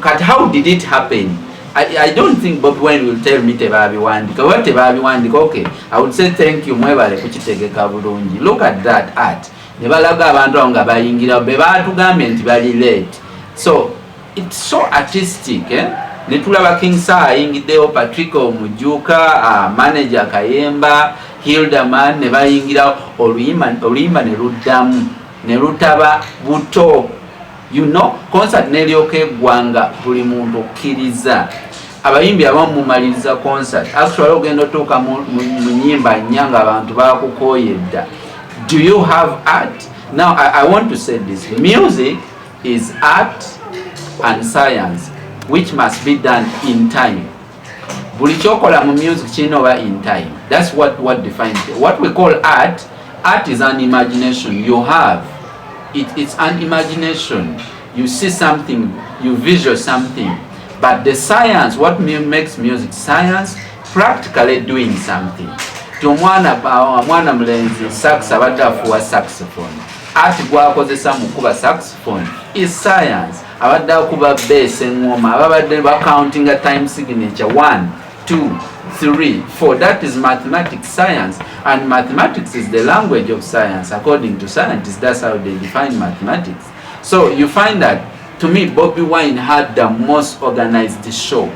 Kati how did it happen? I don't think Bobi Wine will tell me tebabiwandika. Oba tebabiwandika, okay, I would say thank you, mwebale kukitegeka bulungi. Look at that art. Ne balaga abantu abo nga bayingira be batugambye nti bali late. So it's so artistic, eh? Ne tulaba King Saha ayingiddewo, Patrick Omujuka, manager Kayemba, Hilderman, ne bayingira oluyimba, ne luddamu ne lutaba buto. Concert neryoka eggwanga, buli muntu okkiriza. Abayimbi abamu mumaliriza concert, actually ogenda otuuka mu nyimba nnya ng'abantu bakukooye dda. Do you have art? Now I want to say this: music is art and science which must be done in time. Buli kyokola mu music kirina oba in time. That's what defines it. What we call art, art is an imagination you have. It's an imagination. You see something, you visual something. But the science, what makes music science, practically doing something. Ti omwana mulenzi sax abadde afuwa saxophone, art gwakozesa mu kuba saxophone is science. Abadde akuba bass, eŋŋoma, ababadde bacountinga time signature, 1, 2, 3, 4, that is mathematics, science. And mathematics is the language of science. According to scientists, that's how they define mathematics. So you find that to me, Bobi Wine had the most organized show.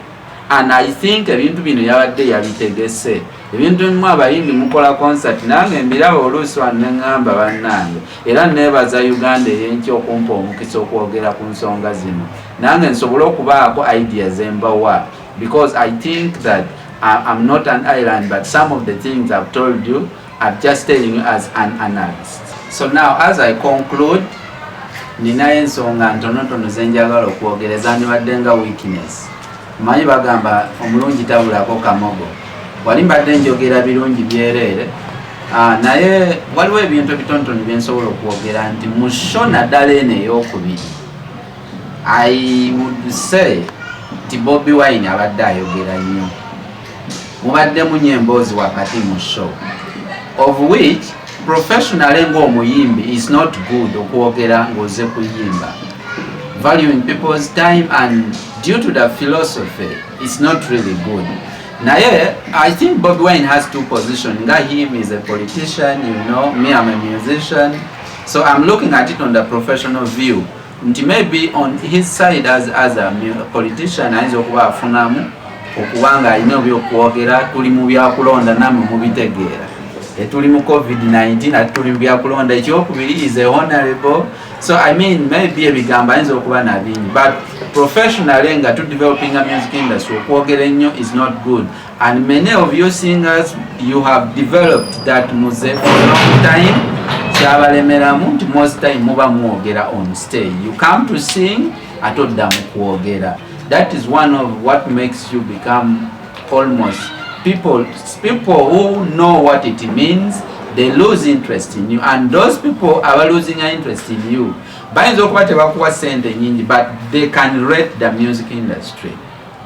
And I think ebintu bino yabadde yabitegese. Ebintu bimu abayimbi mukola concert, nange mbiraba oluusi wano neŋŋamba bannange. Era neebaza Uganda ey'enkya okumpa omukisa okwogera ku nsonga zino, nange nsobole okubaako idea zembawa, because I think that I'm not an island, but some of the things I've told you, I'm just telling you as an analyst. So now, as I conclude, ninayo ensonga ntonotono zenjagala okwogera ezandibadde nga weakness. Manyi bagamba omulungi tabulako kamogo. Wali mbadde njogera birungi byereere. Naye waliwo ebintu ebitonotono byensobola okwogera nti mu show, naddala eno eyokubiri, I would say nti Bobi Wine abadde ayogera nnyo. Mubaddemu nnyo emboozi wakati mu show, of which professionally ng'omuyimbi is not good okwogera ng'oze kuyimba. Valuing people's time and due to the philosophy, it's not really good. Naye I think Bobi Wine has two position. Nga him is a politician, me, I'm a musician, so I'm looking at it on the professional view nti maybe on his side as a politician ayinza okuba afunamu okuba nga alina ebyokwogera. Tuli mu byakulonda, nammwe mubitegeera. Tuli mu COVID-19 ate tuli mu byakulonda. Ekyokubiri, is a honorable, so I mean, maybe ebigambo ayinza okuba nabingi, but professionally nga tu developing a music industry, okwogera ennyo is not good. And many of you singers, you have developed that muze for a long time. Kyabalemeramu nti most time muba mwogera on stage. You come to sing, ate odda mu kwogera. That is one of what makes you become almost people who know what it means, they lose interest in you. And those people are losing interest in you, bayinza okuba tebakuwa sente nyingi, but they can rate the music industry.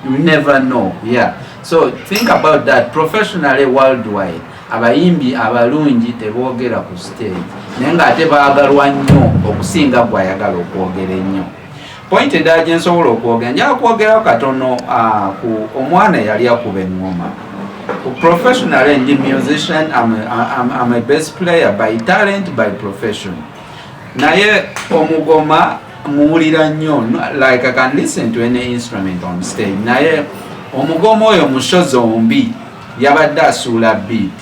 You never know. Yeah, so think about that. Professionally, worldwide, abayimbi abalungi teboogera ku stage, naye ng'ate baagalwa nnyo okusinga gwayagala okwogera ennyo. Point endala gye nsobola okwogera, njala kwogerawo katono ku omwana eyali akuba eŋŋoma. Professionally ndi musician. I'm a bass player by talent, by profession, naye omugoma muwulira nnyo. Like, I can listen to any instrument on stage, naye omugoma oyo mu show zombi yabadde asuula beat.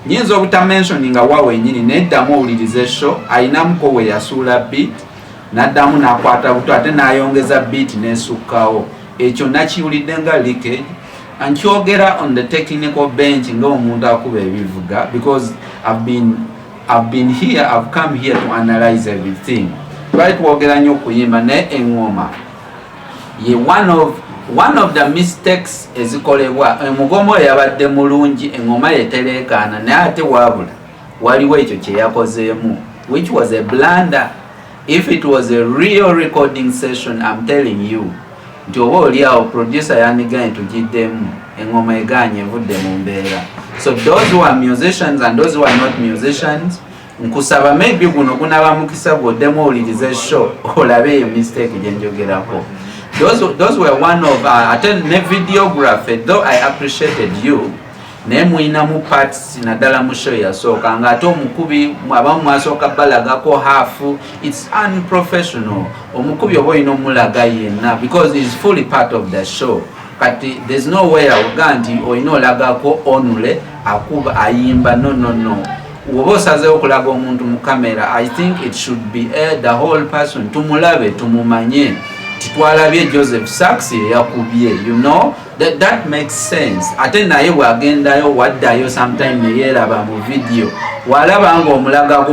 Nyinza obutamentioninga wa wenyini, neddamu owuliriza show, ayinamuko we yasuula beat, n'addamu n'akwata buto ate n'ayongeza beat n'esukkawo. Ekyo nakiwulidde nga leakage. Nkyogera on the technical bench ng'omuntu akuba ebivuga, because I've been here, I've come here to analyze everything. Twali twogera nnyo okuyimba, naye eŋŋoma ye one of the mistakes ezikolebwa. Omugomo oyo yabadde mulungi, eŋŋoma yetereekaana, naye ate wabula waliwo ekyo kye yakozeemu, which was a blunder. If it was a real recording session, I'm telling you nti oba oli awo producer yandiganye tugiddemu, eŋŋoma eganye evudde mu mbeera. So those who are musicians and those who are not musicians, nkusaba maybe guno gunaba mukisa gwoddemu owulirize show olabe eyo mistake gyenjogerako. Those were one of ate ne videography, though I appreciated you, naye muyinamu parts naddala mu show yasooka nga ate omukubi abamu mwasooka balagako half. It's unprofessional. Omukubi oba olina omulaga yenna because is fully part of the show. Kati there's no way oga nti olina olagako onule akuba ayimba. No, no, no. Woba osazeewo okulaga omuntu mu kamera, I think it should be the whole person, tumulabe, tumumanye titwalabye Joseph Sachs eyakubye. That makes sense. Ate naye bwagendayo waddayo sometime neyeraba mu video, walaba nga omulagako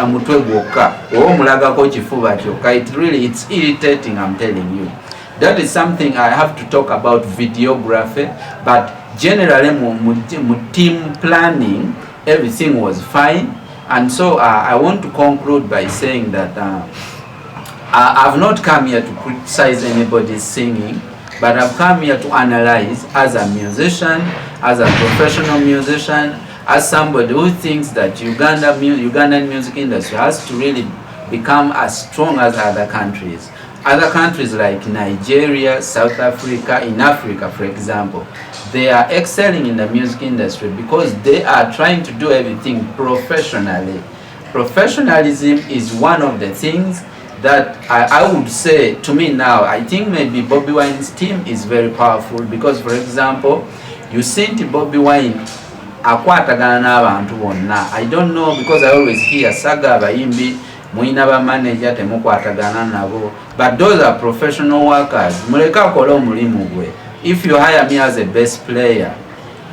omutwe gwokka oba omulagako kifuba kyokka, it really, it's irritating, I'm telling you. That is something I have to talk about, videography. But generally mu team planning, everything was fine. And so I want to conclude by saying that I've not come here to criticize anybody's singing, but I've come here to analyze as a musician, as a professional musician, as somebody who thinks that Ugandan music industry has to really become as strong as other countries. Other countries like Nigeria, South Africa, in Africa, for example, they are excelling in the music industry because they are trying to do everything professionally. Professionalism is one of the things. That I would say to me now, I think maybe Bobi Wine's team is very powerful because, for example, you see nti Bobi Wine akwatagana n'abantu bonna. I don't know, because I always hear saga abayimbi muyina bamanager, temukwatagana nabo, but those are professional workers. Muleke akole omulimu gwe. If you hire me as a bass player,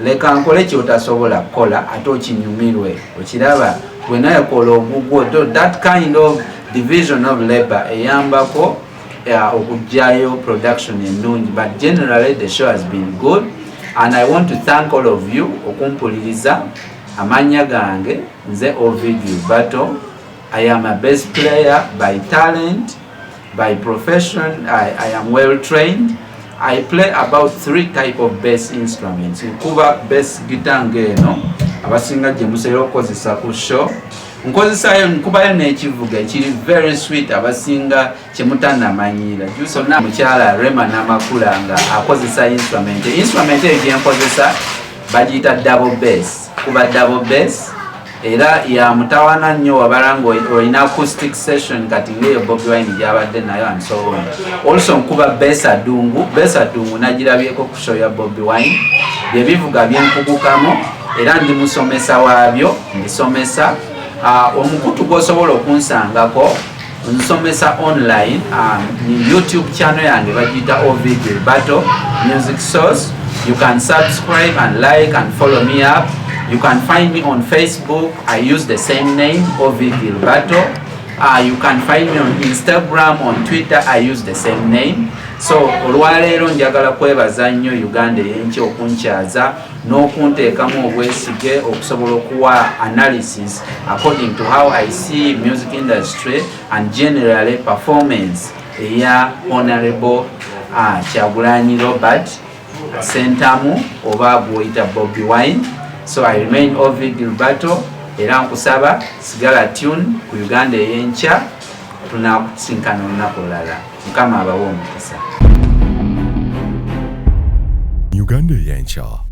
leka nkole kyotasobola kukola ate okinyumirwe. Okiraba, gwe naye kola ogugwo. That kind of division of labor eyambako okugjayo production ennungi. But generally the show has been good and I want to thank all of you okumpuliriza. Amannya gange nze Ovid Gilberto. I am a bass player by talent, by profession. I am well trained. I play about three type of bass instruments. Nkuba bass guitar ng'eno abasinga gye musobola okukozesa ku show. Nkozesayo, nkubayo n'ekivuga ekiri very sweet abasinga kyemutanamanyira. Jusona mukyala Rema Namakula nga akozesa instrument eyo gyenkozesa bagiyita double bass. Kuba double bass era ya mutawana nnyo wabala nga olina acoustic session kati ngaeyo Bobi Wine gyabadde nayo and so on. Also nkuba bass adungu. Bass adungu nagirabyeko ku show ya Bobi Wine. Byebivuga byenkugukamu era ndi musomesa waabyo, ndisomesa. Omukutu gwosobola okunsangako nsomesa online, youtube channel yange bagiyita Ovid Gilberto Music Source. You can subscribe and like and follow me up. You can find me on Facebook. I use the same name, Ovid Gilberto. You can find me on Instagram, on Twitter. I use the same name. So olwaleero njagala kwebaza nnyo Uganda Eyenkya okunkyaza n'okunteekamu obwesige okusobola okuwa analysis according to how I see music industry and generally performance eya Honorable Kyagulanyi Robert Sentamu oba gwoyita Bobi Wine. So I remain Ovid Gilberto era nkusaba sigala tune ku Uganda Eyenkya. Tunakusinkana olunaku olulala. Mukama abawe omukisa. Uganda Eyenkya.